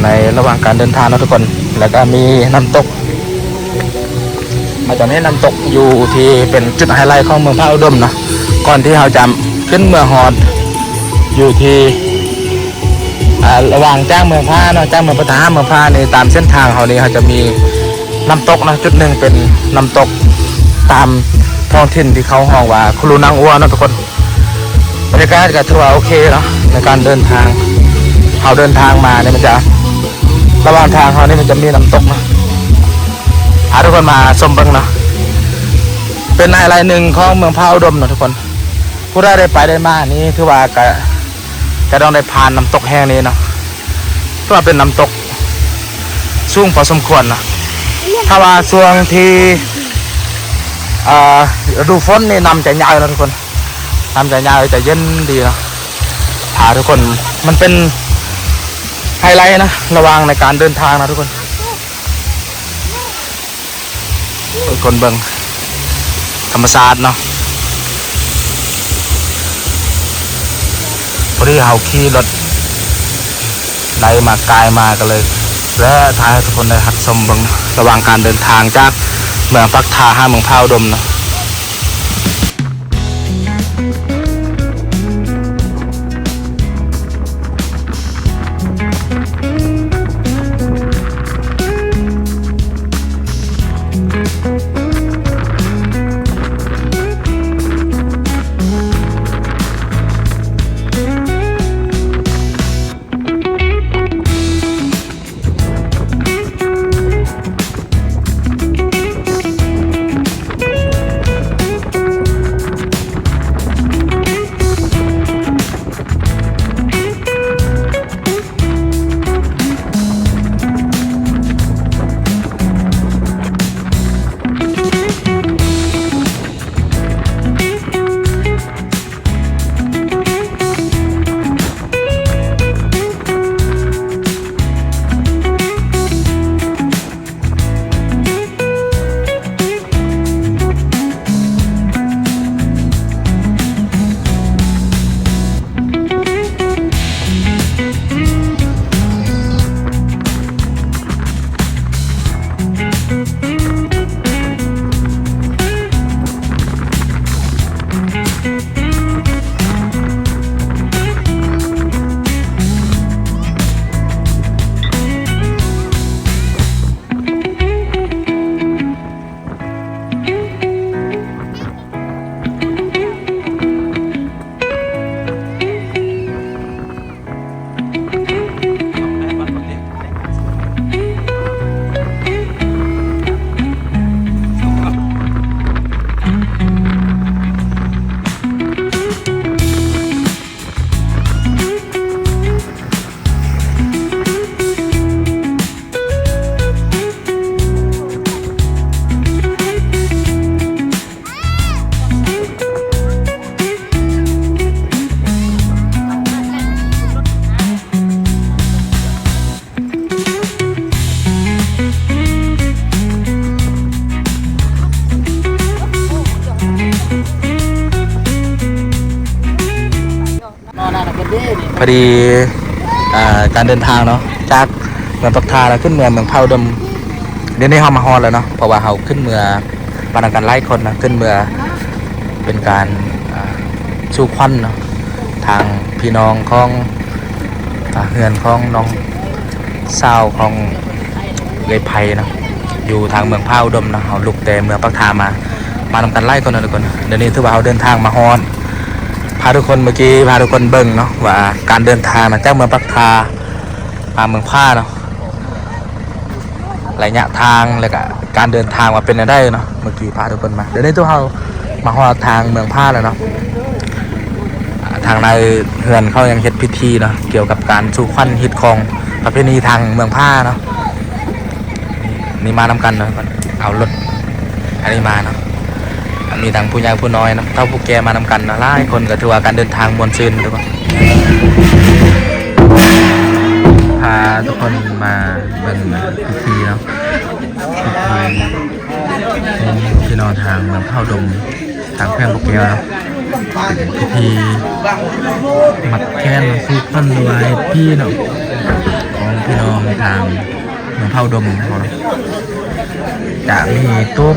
ໃນລະຫວ່າງການເດີນທາງເນາະທຸກຄົນ ແລ້ວກໍມີນ້ຳຕົກ ອາ ຈະມີນ້ຳຕົກຢູ່ທີ່ເປັນຈຸດໄຮໄລຂອງເມືອງຜາອຸດົມເນາະ ກ່ອນທີ່ເຮົາຈະຂຶ້ນເມືອຮອດຢູ່ທີ່ ອາ ລະຫວ່າງຈາກເມືອງຜາເນາະ ຈາກເມືອງປາກທາຫາເມືອງຜານີ້ ຕາມເສັ້ນທາງເຮົານີ້ ເຮົາຈະມີນ້ຳຕົກເນາະ ຈຸດໜຶ່ງເປັນນ້ຳຕົກຕາມທ້ອງຖິ່ນທີ່ເຂົາຮ້ອງວ່າຄູລູນາງອົວເນາະທຸກຄົນ. ບັນຍາກາດກໍຖືວ່າໂອເຄເນາະ ໃນການເດີນທາງ ເຮົາເດີນທາງມານີ້ມັນຈະ ລະຫວ່າງທາງເຮົານີ້ມັນຈະມີນ້ຳຕົກເນາະ ພາທຸກຄົນມາຊົມເບິ່ງເນາະ ເປັນໄຮໄລໜຶ່ງຂອງເມືອງຜາອຸດົມເນາະທຸກຄົນ. ຜູ້ໃດໄດ້ໄປໄດ້ມານີ້ ຖືວ່າກະ ຈະຕ້ອງໄດ້ຜ່ານນ້ຳຕົກແຫ່ງນີ້ເນາະ ຖືວ່າເປັນນ້ຳຕົກສູງພໍສົມຄວນເນາະ. ຖ້າວ່າຊ່ວງທີ່ ເອີ ລະດູຝົນນີ້ ນ້ຳຈະໃຫຍ່ເນາະທຸກຄົນ ນ້ຳຈະໃຫຍ່ ຈະເຢັນດີເນາະ ພາທຸກຄົນ ມັນເປັນໄຮໄລເນາະ ລະຫວ່າງໃນການເດີນທາງເນາະທຸກຄົນ. ທຸກຄົນເບິ່ງທຳມະຊາດເນາະ ພໍດີເຮົາຂີ່ລົດໄຫຼມາກາຍມາ ກໍເລີຍແວະຖ່າຍໃຫ້ທຸກຄົນໄດ້ຮັບຊົມເບິ່ງ ລະຫວ່າງການເດີນທາງຈາກເມືອງປາກທາຫາເມືອງຜາອຸດົມເນາະ.ພໍດີ ອ່າ ການເດີນທາງເນາະ ຈາກເມືອງປາກທາ ແລ້ວຂຶ້ນເມືອງ ເມືອງຜາອຸດົມ ດຽວນີ້ເຮົາມາຮອດແລ້ວເນາະ ເພາະວ່າເຮົາຂຶ້ນເມືອ ມານຳກັນຫຼາຍຄົນນະ ຂຶ້ນເມືອເປັນການ ອ່າ ສູ່ຂວັນເນາະ ທາງພີ່ນ້ອງຂອງ ອ່າ ເຮືອນຂອງນ້ອງສາວຂອງເອື້ອຍໄພເນາະ ຢູ່ທາງເມືອງຜາອຸດົມເນາະ ເຮົາລຸກແຕ່ເມືອງປາກທາມາ ມານຳກັນຫຼາຍຄົນເນາະທຸກຄົນ. ດຽວນີ້ຖືວ່າເຮົາເດີນທາງມາຮອດ ພາທຸກຄົນ ເມື່ອກີ້ພາທຸກຄົນເບິ່ງເນາະ ວ່າການເດີນທາງນະ ຈາກເມືອງປາກທາມາເມືອງຜາເນາະ ໄລຍະທາງ ແລ້ວກະການເດີນທາງວ່າເປັນແນວໃດເນາະ ເມື່ອກີ້ພາທຸກຄົນມາ. ດຽວນີ້ພວກເຮົາມາຮອດທາງເມືອງຜາແລ້ວເນາະ ອ່າ ທາງໃນເຮືອນເຂົາຍັງເຮັດພິທີເນາະ ກ່ຽວກັບການສູ່ຂວັນຮີດຄອງປະເພນີທາງເມືອງຜາເນາະ. ນີ້ມານຳກັນເນາະ ເອົາລົດອັນນີ້ມາເນາະ ມີທັງຜູ້ໃຫຍ່ຜູ້ນ້ອຍນຳ ເຖົ້າຜູ້ແກ່ມານຳກັນເນາະ ຫຼາຍຄົນ ກໍຖືວ່າການເດີນທາງມ່ວນຊື່ນທຸກຄົນ. ພາທຸກຄົນມາເບິ່ງພິທີເນາະ ພິທີຂອງພີ່ນ້ອງທາງເມືອງຜາອຸດົມ ທາງແຂວງບໍ່ແກ້ວເນາະ ເປັນພິທີມັດແຂນເນາະ ສູ່ຂວັນ ຫຼືວ່າເຮັດຜີເນາະ ຂໍ ພີ່ນ້ອງທາງເມືອງເຜົ່າດົມເຮົາເນາະ ຈະມີຕູບ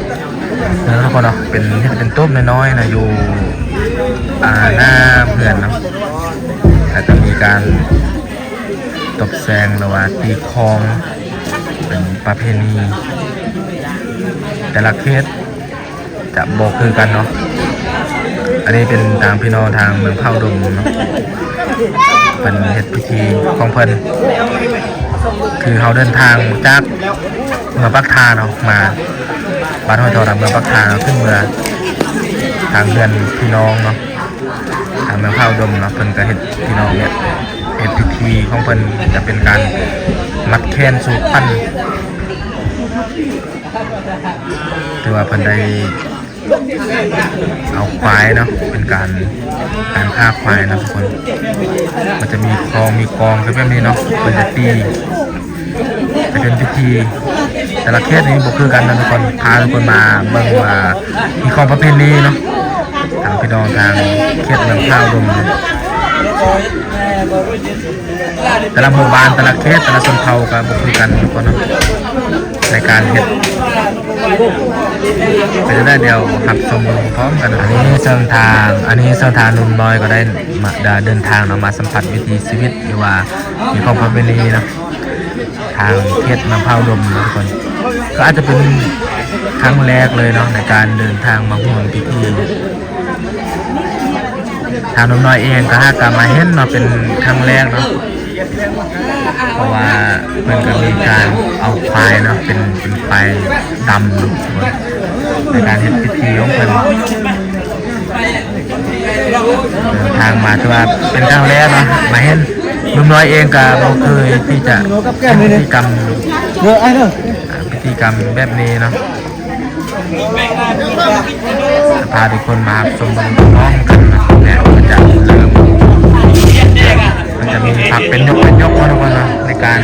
ເນາະ ເນາະ ເປັນ ເຮັດເປັນຕູບນ້ອຍໆນະ ຢູ່ ອ່າ ໜ້າເຮືອນເນາະ ແລ້ວກໍມີການຕົບແຕ່ງ ຫຼືວ່າຕີຄອງ ເປັນປະເພນີ ແຕ່ລະເຂດ ຈະບໍ່ຄືກັນເນາະ. ອັນນີ້ເປັນທາງພີ່ນ້ອງທາງເມືອງເຜົ່າດົມເນາະ ເພິ່ນເຮັດພິທີຂອງເພິ່ນ ຄືເຮົາເດີນທາງຈາກເມືອງປາກທາເນາະ ມາບ້ານຫ້ວຍທອງ ເມືອງປາກທາເນາະ ຂຶ້ນເມືອງທາງເຮືອນພີ່ນ້ອງເນາະ ທາງເມືອງເຜົ່າດົມເນາະ ເພິ່ນກໍເຮັດ ພີ່ນ້ອງເຮັດ ເຮັດພິທີຂອງເພິ່ນ ຈະເປັນການມັດແຂນສູ່ຂວັນ ຖືວ່າເພິ່ນໄດ້ເອົາຄວາຍເນາະ ເປັນການ ການຂ້າຄວາຍເນາະທຸກຄົນ ມັນຈະມີຄອງມີກອງຄືແບບນີ້ເນາະ ເພິ່ນຈະຕີ ຈະເປັນພິທີ ແຕ່ລະເຂດນີ້ບໍ່ຄືກັນເນາະທຸກຄົນ ພາທຸກຄົນມາເບິ່ງວ່າມີຂອງປະເພນີເນາະ ທາງພີ່ນ້ອງທາງເຂດເມືອງເຜົ່າດົມ ແຕ່ລະໝູ່ບ້ານ ແຕ່ລະເຂດ ແຕ່ລະຊົນເຜົ່າກໍບໍ່ຄືກັນທຸກຄົນເນາະ ໃນການເຮັດ ເປັນແນວໃດ ດຽວຮັບຊົມເບິ່ງພ້ອມກັນ. ອັນນີ້ເຊິ່ງທາງ ອັນນີ້ເຊິ່ງທາງໜຸ່ມນ້ອຍກໍໄດ້ມາ ໄດ້ເດີນທາງເນາະ ມາສຳຜັດວິຖີຊີວິດ ຫຼືວ່າມີຂອງປະເພນີເນາະ ທາງເຂດເມືອງເຜົ່າດົມເນາະທຸກຄົນ ກໍອາດຈະເປັນຄັ້ງແລກເລີຍເນາະ ໃນການເດີນທາງມາຮ່ວມພິທີ ທາງໜຸ່ມນ້ອຍເອງກໍຫາກະມາເຫັນເນາະ ເປັນຄັ້ງແລກເນາະ ເພາະວ່າເພິ່ນກໍມີການເອົາຄວາຍເນາະ ເປັນ ເປັນຄວາຍດຳເນາະ ໃນການເຮັດພິທີຂອງເພິ່ນ ເດີນທາງມາ ຖືວ່າເປັນຄັ້ງແລກເນາະ ມາເຫັນ ໜຸ່ມນ້ອຍເອງກໍບໍ່ເຄີຍທີ່ຈະເຫັນພິທີກຳ ເດີ ອ້າຍເດີ ພິທີກຳແບບນີ້ເນາະ. ຈະພາທຸກຄົນມາຮັບຊົມເບິ່ງພ້ອມກັນເນາະ ແລະ ເພິ່ນຈະເລີ່ມ ເພິ່ນຈະມີຜັກເປັນຍົກເປັນຍົກເນາະທຸກຄົນເນາະ ໃນການ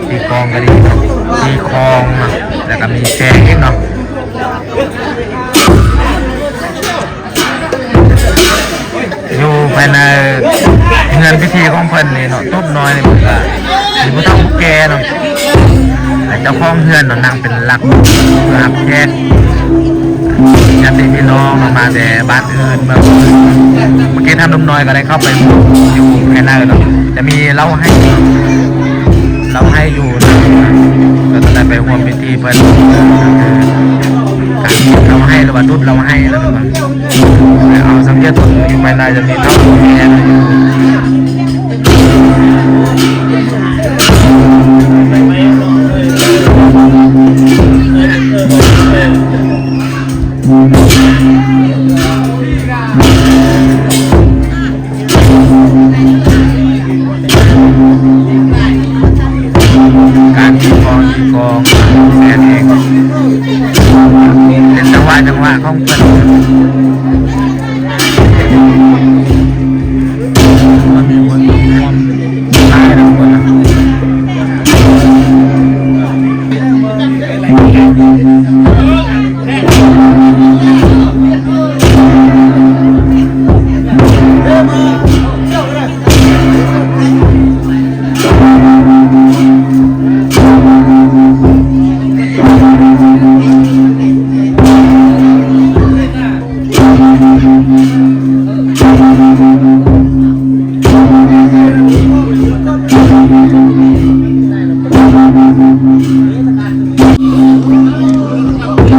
ຕີກອງກໍດີເນາະ ຕີຄອງເນາະ ແລ້ວກໍມີແກງອີກເນາະ ຢູ່ພາຍໃນເຮືອນພິທີຂອງເພິ່ນນີ້ເນາະ ຕູບນ້ອຍນີ້ເພິ່ນກະມີຜູ້ເຖົ້າຜູ້ແກ່ເນາະ ເຈົ້າຂອງເຮືອນເນາະ ນັ່ງເປັນຫຼັກເພື່ອຮັບແຂກ ຍາດຕິພີ່ນ້ອງເນາະ ມາແຕ່ບ້ານອື່ນເມືອງອື່ນ. ເມື່ອກີ້ທ່ານໜຸ່ມນ້ອຍກໍໄດ້ເຂົ້າໄປຢູ່ພາຍໃນເນາະ ຈະມີເລົ້າໄຫ້ ເລົ້າໄຫ້ຢູ່ນຳ ກໍໄດ້ໄປຮ່ວມພິທີເພິ່ນ ເລົ້າໄຫ້ ຫຼືວ່າດູດເລົ້າໄຫ້ນະ ເອົາສັງເກດເບິ່ງຢູ່ພາຍໃນຈະມີເຖົ້າແກ່ ການຕີກອງ ຕີກອງແມ່ນເອງ ເປັນຈັງຫວະ ຈັງຫວະຂອງເພິ່ນ ມັນມີຄົນຮ່ວມຫຼາຍນະທຸກຄົນນະ.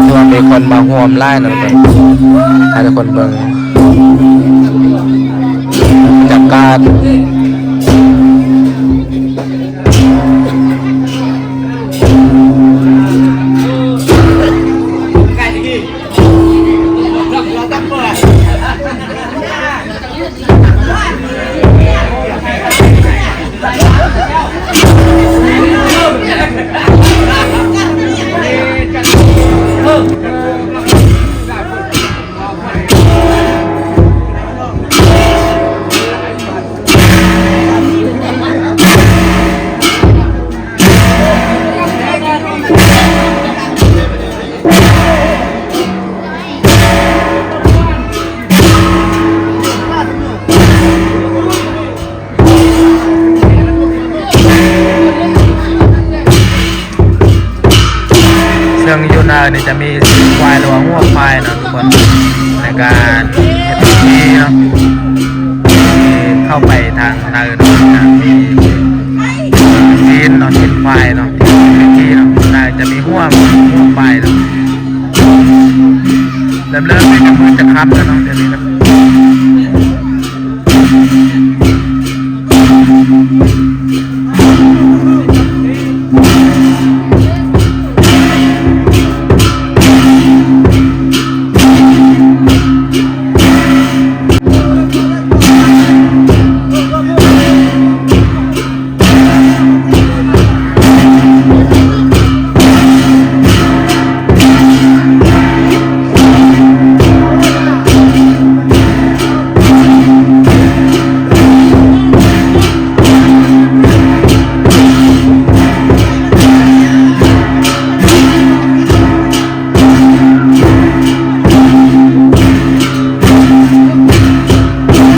ຖືວ່າມີຄົນມາຮ່ວມຫຼາຍນະ ໃຫ້ທຸກຄົນເບິ່ງບັນຍາກາດ. ອັນນີ້ຈະມີຄວາຍ ຫຼືວ່າຫົວຄວາຍເນາະທຸກຄົນ ໃນການເຮັດພິທີເນາະ ທີ່ເຂົ້າໄປທາງໃນເນາະ ຈະມີຊີ້ນເນາະ ຊີ້ນຄວາຍເນາະ ທີ່ເຮັດພິທີເນາະ ຈະມີຫົວ ຫົວຄວາຍເນາະ. ເລີ່ມເລີ່ມນີ້ຈະມືດຈະຄ່ຳແລ້ວເນາະ ດຽວນີ້ນະ